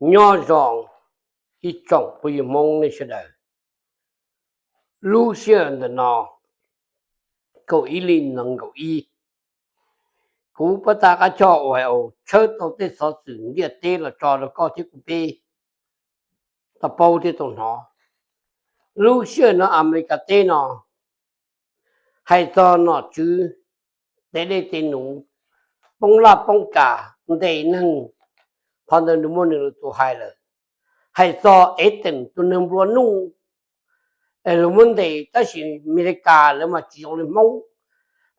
Nyob zoo ib tsoom phooj ywg Hmoob nej sawv daws. Lub sij hawm ntawm no kaum ib hlis nees nkaum ib, kuv pab tab qab choj uas tshawb tau tej xov xwm ntiaj teb los tso rau koj thiab kuv peb tau paub thiab tau hnov. Lub sij hawm no Amelikas teb no hais txog nom tswv tev dej tev nuv, poob laj poob kam, ntes neeg, qhov ntawd nws muaj nws lus tus hais lawm. Hais txog Eden tus neeg nplua nuj es luag muab ntes, tab sis Amelikas lawv mas tsis zoo li Hmoob,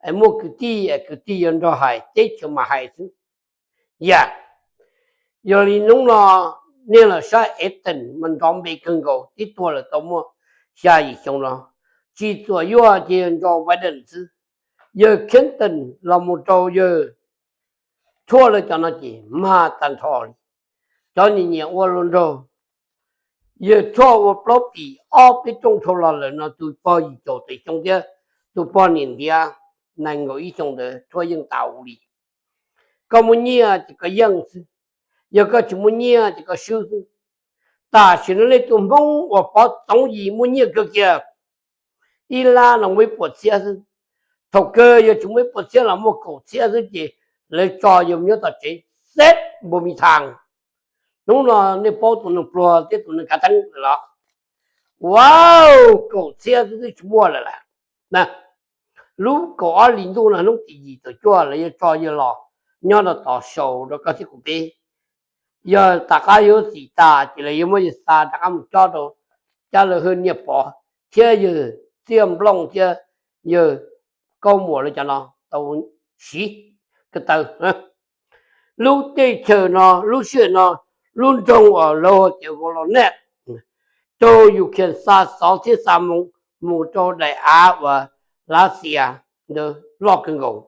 es muaj kwv tij es kwv tij yuav nrog hais, teb chaws mas hais xwb. Yam yog li hnub no niag laus sab Eden mas nrov npe kawg nkaus, twb tuag lawm tau muaj xya yim xyoo no, tsis txuam yuaj ces yog nco Biden xwb. Yawg Clinton los mus rau yawg Trump lawv cov no ces mag tag nrho li. Cov nyiam nyiam ua luag nraug, yawg Trump ua plaub pim ob peb rooj dhau los lawm no, tus pog yim caum tawm xyoo thiab tus poj niam ntiav nees nkaum ib xyoo ntawd Trump yeej tas li. Koj muaj nyiaj ces koj yeej xwb, yog koj tsis muaj nyiaj ces koj swb xwb. Tam sim no nej tus Hmoob uas pov txoov yim muaj nyiaj kawg kiag, ib lab no muaj ib puas txhiab xwb. Thaum kawg yog tsis muaj ib puas txhiab los muaj kaum txhiab xwb ces lawv tso yus nyob tom tsev xeb npua mi thaas. Hnub no nej paub tus neeg pluag thiab tus neeg kav theeb lawm los? Wow, kaum txhiab xwb twb tsis muaj lawm lawm. Lub kaum ob hlis ntuj no hnub tim yim tawm cuaj lawv yuav tso yawg los nyob rau tom saus rau koj thiab kuv peb. Yog tom qab yuav txim tas ces lawv yuav muab yawg xa rov qab mus cob rau cab laug Hawj Niaj Pov thiab yawg Txiaj Nplooj thiab yawg Kaub Muas lawv cov no tau siv ko taw. Lub teb chaws no lub sij hawm no lub nroog uas lawv hu tias Volodya, raug Ukraine xa xov thiab xa moo mus rau daim av uas Lav Xias ntawd loj kawg nkaus.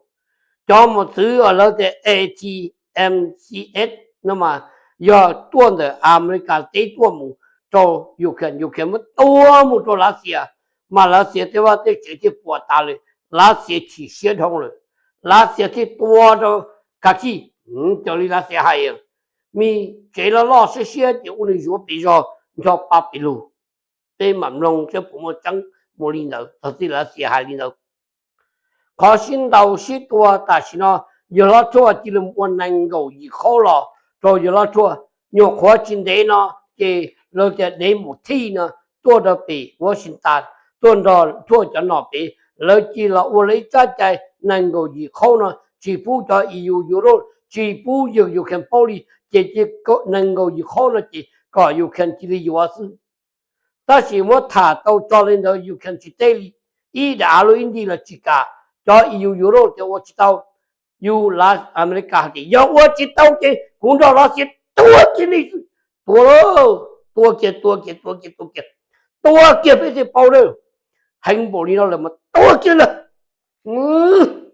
Cov mos txwv uas lawv tias A T M C S no mas yog tuaj ntawm Amelikas teb tuaj mus rau Ukraine, Ukraine muab tua mus rau Lav Xias, mas Lav Xias tej vaj tej tsev thiaj puas tas lawm, Lav Xias chim siab dhau lawm, Lav Xias thiaj tua rau Khav Kij. Raws li Lav Xias hais, me tsev loj loj siab siab ces ua nws zuav pes zog ncho pa pes lug. Peb mam mloog saib puas muaj tseeb mus li ntawd, txog txij Lav Xias hais li ntawd. Qhov sib ntaus sib tua tam sim no, yawg Hlob Tshuaj cia li ua nees nkaum yim khaub los rau yawg Hlob Tshuaj. Nyuam qhuav tsis ntev no ces lawv tias dev mus thij no tuaj rau pem Washington, tuaj nrog Tshuaj cov nom pem, lawv cia los ua lawv ib tsab cai nees nkaum yim khaub no tsis pub cov E U Europe, tsis pub yawg Ukraine paub li, ces cia nees nkaus yim khaub no ces kom Ukraine cia li yuav xwb. Tab sis muab tham tau tso li ntawd Ukraine tsis teb li, ib daim av lub ib nti los tsis kam, cov E U Europe tias ua tsis tau. Yus Lav Amelikas hais tias yog ua tsis tau ces kuv nrog Lav Xias tua kiag nej xwb. Tua, tua kiag, tua kiag, tua kiag, tua kiag, tua kiag peb thiaj paub na. Heev npaum li no lawm mas tua kiag na.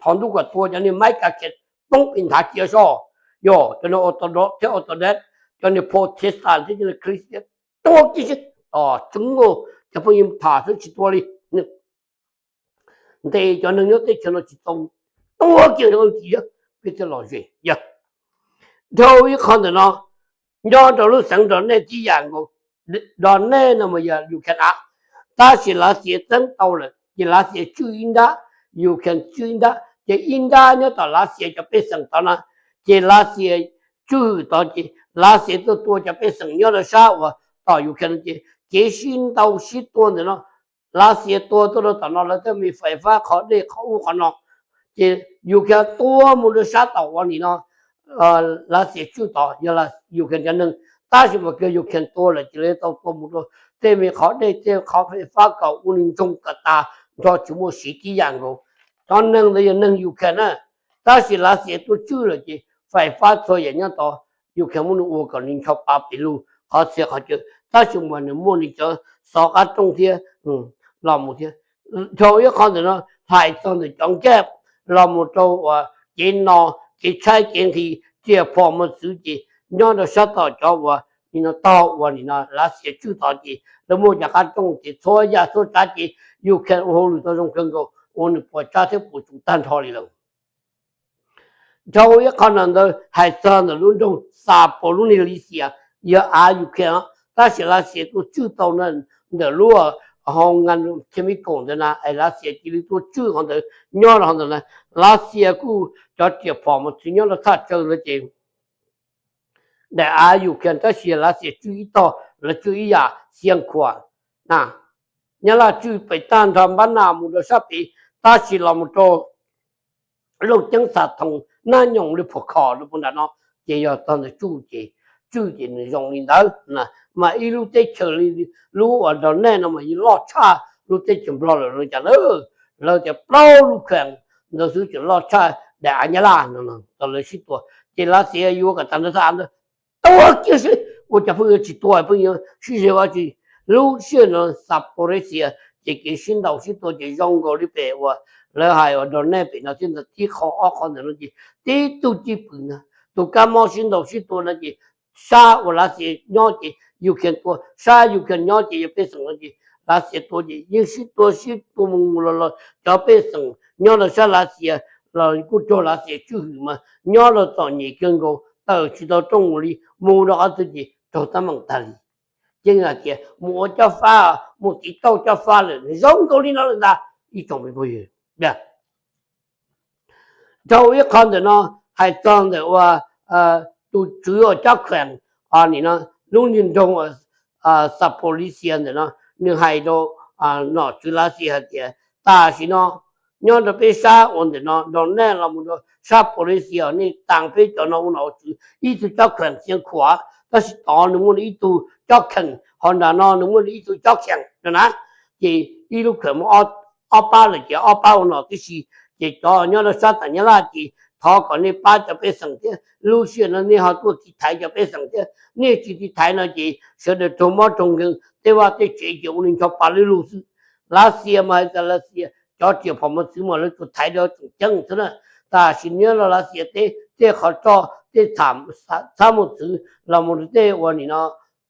Thov ntuj kom tua cov niag maib kav kiag poob pes nthav cia soj, yog cov niag Orthodox thiab Orthodox, cov niag Protestant thiab cov niag Christian, tua kiag seb. Tseeb, cov phooj ywg tham xwb tsis tua li. Ntes cov neeg nyob teb chaws no tsis txaus, tua kiag, peb thiaj lom zem. Yog dhau ib qho ntawm no, nyob rau lub xeev Donetsk tib yam nkaus, Donetsk no mas yog Ukraine av, tab sis Lav Xias txeeb tau lawm ces Lav Xias tswj ib nrab, Ukraine tswj ib nrab, ces ib nrab nyob tom Lav Xias cov pej xeem tod na, ces Lav Xias tswj tod ces Lav Xias tuaj tua cov pej xeem nyob rau sab uas tom Ukraine no ces kev sib ntaus sib tua ntawm no, Lav Xias tua tuaj rau tom no lawv tej me fais fab qhov dej qhov ub qhov no, ces Ukraine tua mus rau sab tom uas nim no Lav Xias tswj tod yog Ukraine cov neeg, tab sis mas kiag Ukraine tua lawm ces lawv tau tua mus rau tej me qhov dej tej qhov fais fab kom ua nws ntsoog kom tas nrho tsis muaj siv tib yam nkaus. Cov neeg ntawd yog neeg Ukraine na, tab sis Lav Xias tuaj tswj lawm ces fais fab txhua yam nyob tod Ukraine muab nws ua kom nws ncho pa pes lug qhov txhia qhov chaw, tab sis mas nws muaj nws cov xov qab rooj thiab los mus thiab. Dhau ib qho ntawm no hais txog ntawm cov nkaj los mus rau uas kev no, kev tshaib kev nqhis, riam phom mos txwv ces nyob rau sab tom cov uas nim no tog uas nim no Lav Xias tswj tod ces lawv muaj cov qab rooj ces txhua yam txhua tsav ces Ukraine ua hauj lwm tau zoo kawg nkaus, ua nws puas tsab thiab puas tsuv tag nrho li lawm. Dhau ib qho no ntawd hais txog ntawm lub nroog Zaporizhzhia, yog av Ukraine, tab sis Lav Xias tuaj tswj tau ntawm lub hoo nka chemical ntawd na, es Lav Xias cia li tuaj tswj qhov ntawd nyob rau hauv ntawd na. Lav Xias kuj cov riam phom mos txwv nyob rau thaj tsawg no ces daim av Ukraine tab sis Lav Xias tswj ib tog, lawv tswj ib yam xia khuam na. Nyab Laj tswj pem tag nrho npab nas mus rau sab pem, tab sis los mus rau Looj Ceeb, Xas Thoos, Nab Nyoos li Phuam Khom rau puag nram no, ces yog tog ntawd tsuj ces, tswj ces nws zoo li ntawd na. Mas ib lub teb chaws li lub uas Donetsk no mas yeej loj tshaj lub teb chaws Nplog lawm no cas na. Lawv tias plaub lub kheem ntawd xwb tseem loj tshaj daim av Nyab Laj no, tau lawv sib tua. Ces Lav Xias yuav kom tag nrho thaj av ntawd tua kiag xwb, ua cas pheej yuav tsis tua, pheej yuav sib ze ua tsi. Lub sij hawm no Zaporizhzhia ces kev sib ntaus sib tua ces zoo nkaus li pem uas lawv hais uas Donetsk pem no thiab ntag, tib qho ob qho ntawm no ces tib tug cib pwm ntag. Tus kab mob sib ntaus sib tua no ces sab uas Lav Xias nyob ces Ukraine tua, sab Ukraine nyob ces yog pej xeem no ces Lav Xias tua ces yeej sib tua sib tua mus mus los los, cov pej xeem nyob rau sab Lav Xias los kuj raug Lav Xias tswj hwm mas nyob rau txom nyem kawg nkaus, tawm tsis tau rooj mus li, mus rau qhov twg ces raug teeb meem tag li. Yeej hais tias mus ua cob fab, mus tiv tauj cob fab lawm, nws zoo nkaus li no lawm ntag ib tsoom me phooj ywg. Dhau ib qho ntawm no hais txog ntawm uas tus tswv uas cob kheem nim no lub niag nroog Zaporizhzhia ntawm no, nws hais rau nom tswv Lav Xias hais tias tam sim no nyob rau peb sab uas ntawm no Donetsk los mus rau sab Zaporizhzhia, nej tas peb cov no ua nom ua tswv, ib tug cob kheem xia khuam, tab sis tod nws muaj ib tug cob kheem, ho nram no nws muaj ib tug cob kheem no na. Ces ib lub kheem muaj ob pab lawm ces ob pab ua nom tib si. Ces cov nyob rau sab tam Nyab Laj ces thov kom nej pab cov pej xeem thiab, lub sij hawm no nej ho tuaj tiv thaiv cov pej xeem thiab, nej tsis tiv thaiv no ces sawv daws raug mob raug nkeeg, tej vaj tej tsev ces ua li ncho pa lwj lug xwb. Lav Xias mas hais tias Lav Xias cov riam phom mos txwv mas lawv tsuas thaiv rau tseem ceeb xwb na, tab sis nyob rau Lav Xias teb tej qhov roj tej txhab mos txwv los mus rau tej ua nim no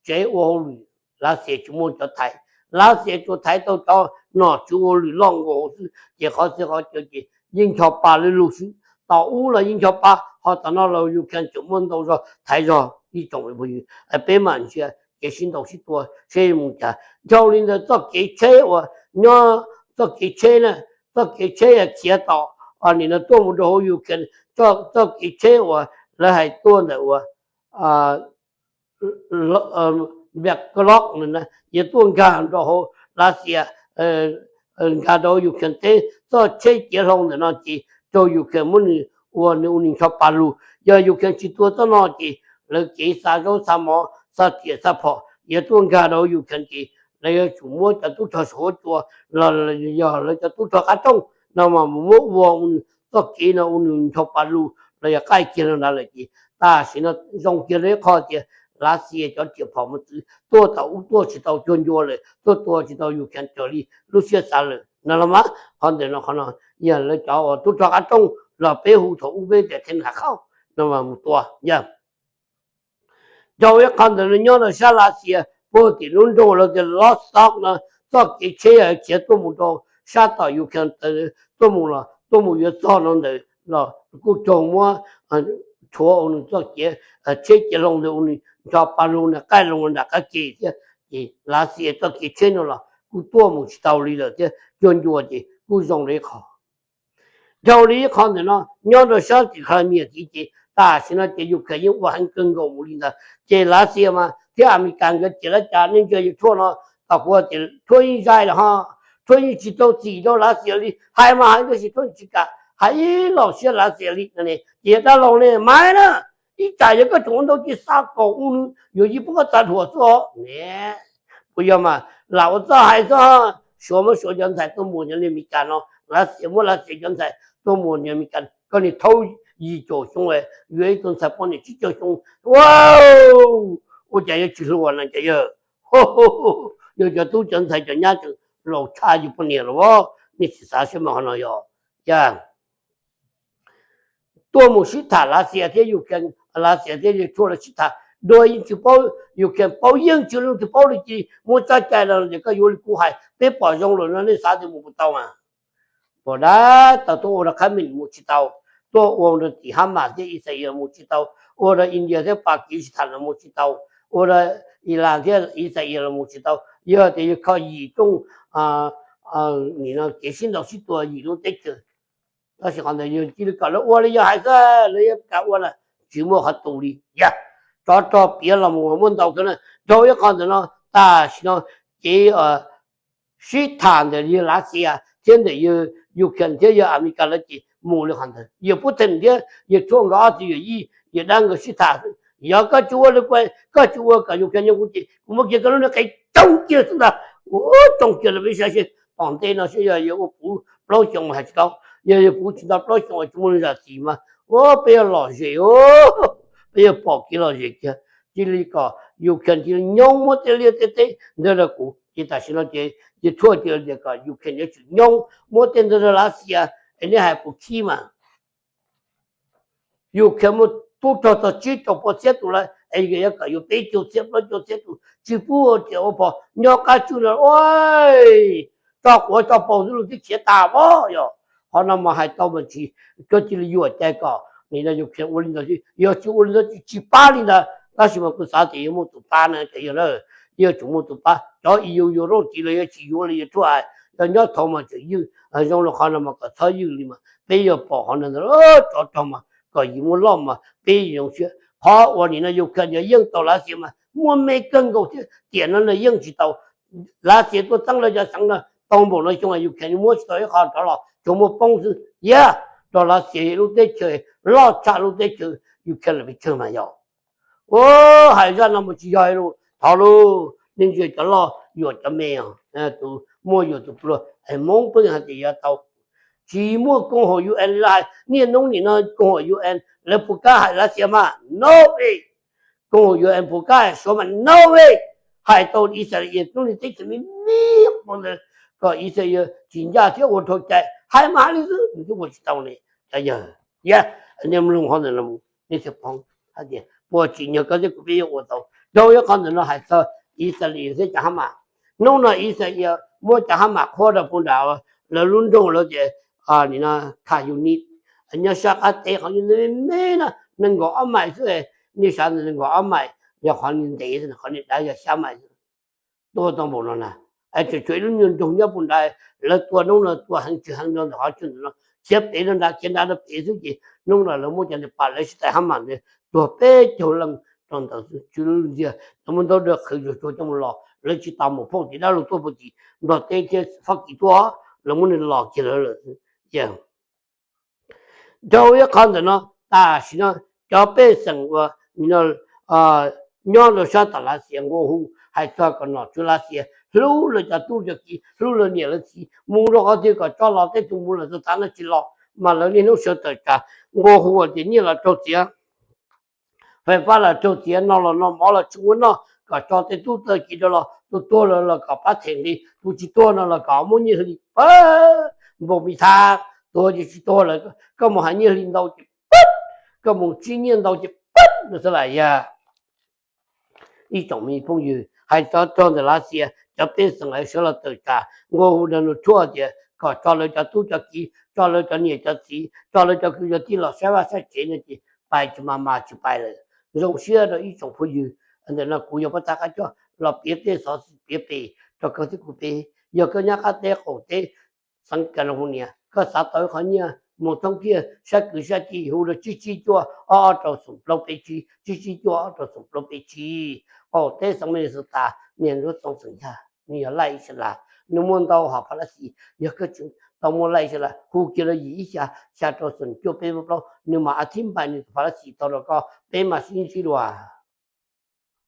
tsev ua hauj lwm, Lav Xias tsis muaj cov thaiv. Lav Xias tsuas thaiv tau cov nom tswv ua lwm loj nkaus hauv xwb, ces qhov txhia qhov chaw ces yeej ncho pa lwj lug xwb. Tom ub los yeej ncho pa, ho tom no los Ukraine tseem muaj ntau zog thaiv zog ib tsoom me phooj ywg. Peb mam ntsia kev sib ntaus sib tua seb mus cas. Dhau li ntawd txoj kev tsheb uas nyob, txoj kev tsheb na, txoj kev tsheb khiav tom nim no tuaj mus rau hauv Ukraine, txoj kev tsheb uas lawv hais tuaj ntawm uas Black Hawk na, yuav tuaj nkag rau hauv Lav Xias, nkag rau Ukraine teb. Txoj tsheb ciav hlau ntawm no ces raug Ukraine muab nws ua nws ua nws ncho pa lug. Yog Ukraine tsis tua txoj no ces lawv kev xa zaub xa mov xa riam xa phom yuav tuaj nkag rau Ukraine ces lawv yuav tsum muab cov tub rog saum huab cua los yog lawv cov tub rog qab rooj no mas mus muab ua txoj kev no ua nws ncho pa lug los yog qaij kiag rau nrad lawm ces tam sim no zoo kiag li qhov tias Lav Xias cov riam phom mos txwv tuaj tau ub tuaj tsis tau cuag ncua lawm, tuaj tua tsis tau Ukraine raws li lub siab xav lawm no los mas. Qhov ntawm no qhov no yog lawv cov uas tub rog qab rooj los peb hu thaum ub peb tias thev nram qhauj no mas mus tua yog. Dhau ib qho ntawm no nyob rau sab Lav Xias puag tim lub nroog lawv tias Rostov no, txoj kev tsheb yog khiav tuaj mus rau sab tom Ukraine tuaj mus los tuaj mus yuav txog no ntawd los kuj raug muab rhuav ua nws txoj kev tsheb ciav hlau ntawd ua nws ncho pa lug nws qaij loo nram qab ke thiab. Ces Lav Xias txoj kev tsheb no los kuj tuaj mus tsis tau li lawm thiab, cuag ncua ces kuj zoo li ib qho. Dhau li ib qho ntawm no nyob rau sab tim Crimea tid ces tam sim no ces Ukraine yeej ua heev kawg nkaus mus li ntawd ces Lav Xias mas thiab Amelikas nkawd ces lawv cas nej ntsia yus tshuaj no, tom kuv tias tshuaj yeej zais lawm ho, tshuaj yeej tsis tau txim rau Lav Xias li, hais mas hais tab sis tshuaj tsis kam hais ib los siab Lav Xias li. Ces yog dab laug ne mas na, ib tsam yog koj tseem ua ntau ces xa kaum ub nws yuav yij pub koj txav dhuam xwb os ne. Puas yog mas lam ua txoj hais txoj, Suav muab Suav cov ntxhais tuaj mus nyob li Amelikas no, Lav Xias muab Lav Xias cov ntxhais tuaj mus nyob Amelikas, koj niag thaub yim caum xyoo yuav ib tug ntxhais poj niam tsib caug xyoo, ua cas yuav tsis hluas no ces yog, yog cov tub cov ntxhais cov nyab tseem laus tshaj yus poj niam los, nej tsis xav seb mas qhov no yog, yog tuaj mus sib tham Lav Xias thiab Ukraine, Lav Xias thiab Ukraine lawv sib tham, dua yeej tsis paub, Ukraine paub yeej tsis leej twg paub li, cia li muab tsab cai los tias koj yuav li kuv hais, peb pom zoo lawm no nej xav tias mus puas tau mas. Pom dab tau tuaj ua rau Khab Mis mus tsis tau, tuaj ua rau tim Hab Mas thiab Ixayees mus tsis tau, ua rau India thiab Pas Kis sib tham los mus tsis tau, ua rau Ilas thiab Ixais los mus tsis tau, yog tias yus kho yim rooj, nim no kev sib ntaus sib tua yim lub teb chaws. Tab sis qhov ntawd yus cia li kom lawv ua li yog hais xwb, lawv yuav kam ua na, tsis muaj qhov tu li. Yog tsov rog piav los mus muaj ntau xwb na. Dhau ib qho ntawm no, tam sim no ces sib tham ntawm yawg Lav Xias thiab ntawm yawg Ukraine thiab yawg Amelikas lawv ces mus li qhov ntawd. Yawg Putin thiab yawg Trump nkawd ob tug yawm yij, yawg dab nkawd sib tham xwb. Yog koj tsis ua li kuv, koj tsis ua kom Ukraine nyob kuv ces kuv muab kiag koj lub niag qe tsoo kiag xwb ntag. Ua tsoo kiag los peb saib seb tom ntej no seb yog yawg ua puv plaub xyoos mas hais tsis tau, yog yawg puv tsis tau plaub xyoos tsis muaj neeg zam txim mas ua peb yuav lom zem, peb yuav pom kev lom zem kiag. Cia li kom Ukraine cia li nyob muab tej liaj tej teb ntawd rau kuv. Ces tam sim no ces yawg Trump cia li tias kom Ukraine yuav tsum nyob muab tej ntawd rau Lav Xias, es nej hais puas khib mas. Ukraine muaj tub rog txog tsib caug pua txhiab tus lawm es yuav kom yus peb caug txhiab plaub caug txhiab tus tsis pub ua riam ua phom nyob qab tswj no ua tso quav tso paug xwb los twb khiav tas pob. Yog qhov no mas hais tau mas tsis, koj cia li yuam cai kom nim no Ukraine ua li ntawd, yog tsis ua li ntawd tsis pab li ntawd. Tab sis mas kuv xav tias yuav muaj tus pab na cov yawg na, yuav tsum muaj tus pab. Cov E U yuav rooj tid los yuav tsis yuav li yawg Trump, yog nyob thaum mas tseem ywj, zoo li qhov no mas kom txhob ywj li mas peb yuav pom qhov no ntag. Tsov rog mas kom yim muaj loj mas peb zoo siab. Qhov uas nim no Ukraine yog yeej tau Lav Xias mas muaj me kawg nkaus thiab, tiam no nws yeej tsis tau. Lav Xias tuaj txeeb lawv cov xeev no tau npaum no xyoo Ukraine muab tsis tau ib qho rov los tsuas muaj poob xwb. Yog rau Lav Xias lub teb chaws loj tshaj lub teb chaws Ukraine lawm pes tsawg mas yog. Ua hais zaj no mas tsis yog li, thov lauj, nej ntsia cov loj yuam cov me, tus muaj yuam tus pluag, Hmoob pheej hais tias yuav tau. Tsis muaj koom haum U N li lawv hais, niaj hnub nim no koom haum U N lawv puas kam hais Lav Xias mas? No way. Koom haum U N puas kam hais Suav mas? No way. Hais tau Israel hnub niaj teb chaws me me hmo ntawd kom Israel tsis ncaj thiab ua dhau cai, hais mas hais li xwb nws twb ua tsis tau li. Cov yawg, yog nej mloog qhov ntawm no mus nej thiaj paub hais tias puas tsim nyog koj thiab kuv peb yuav ua tau. Dhau ib qho ntawm no hais txog Israel thiab cov Hamas. Hnub no Israel muab cov Hamas qhuab rau puag nram lawv lub nroog lawv tias Khan Yunis, nyob sab qab teb qhov me me na, nees nkaum ob mais xwb. Nej sav ntawm nees nkaum ob mais yog qhov ntev, qhov dav yog xya mais xwb. Tua tau npaum no na, es tseem tshuav ib lub nyuag nroog nyob puag nrad, lawv tua hnub no tua heev tsis heev rau ntawm qhov chaw ntawm no, khiav pem rau nrad, khiav nrad rau pem xwb ces hnub no lawv muab cov niag pam lawv sib tais Hamas ntawd tuag peb caug leej rau ntawd xwb. Tsw ntxiag, lawv muab ntaub dawb qhwv zuag tsuag coj mus los, lawv tsis tau mus phauj tim dab laug tuaj puag tim Nplog teb thiab Fab Kis tuaj, lawv muab nws los kiag lawv lawm xwb. Dhau ib qho ntawm no, tam sim no cov pej xeem uas nyob rau sab tom Lav Xias nqua hu hais txog kom nom tswv Lav Xias hlub lawv cov tub cov kiv, hlub lawv niam lawv txiv, mus rau qhov twg kom tso los tej tus mus lawm, txog tav no tsis los mas lawv niaj hnub sawv tawm tsam nqua hu tias nyiaj los raug txiav, fais fab los raug txiav, no los no mov los tsis muaj noj, kom tso tej tub tej kiv rau los, tus tuag lawm los kom pab them nqi, tus tsis tuag no los kom muab nyiaj hli pab npaum mi tha, tuag ces tsis tuag lawm, koj mus hais nyiaj hli ntau ces pab, koj mus tsib nyiaj ntau ces pab no xwb lam yog. Ib tsoom me phooj ywg, hais txog rog ntawm Lav Xias, cov pej xeem sawv los tawm tsam nqua hu rau nws tshuaj tias kom tso lawv cov tub cov kiv, tso lawv cov niam cov txiv, tso lawv cov kwv cov tij los saib vaj saib tsev no ces pais tsis mas mas tsis pais lawm. Zoo siab rau ib tsoom phooj ywg, ntawm no kuv yog Paj Tag Qab Coj los piav tej xov xwm piav pem rau koj thiab kuv peb. Yog koj nyob qab teb qaum teb xeev California, koj xav tau ib qho nyiaj mus thoob kiag sab kwv sab tij hu rau tsib tsib cuaj ob ob rau xoom plaub peb tsib, tsib tsib cuaj ob rau xoom plaub peb tsib. Qaum teb xeev Minnesota, niag nruab txoov xeem Yaj, nws yog laij Israel, nws muaj ntau hom pha lab xis. Yog koj tseem tau muaj laij Israel, hu kiag rau yim ib xya, xya rau xoom cuaj peb plaub, nws mam a thib npai nws tus pha lab xis tau rau koj, peb mam sib ntsib dua.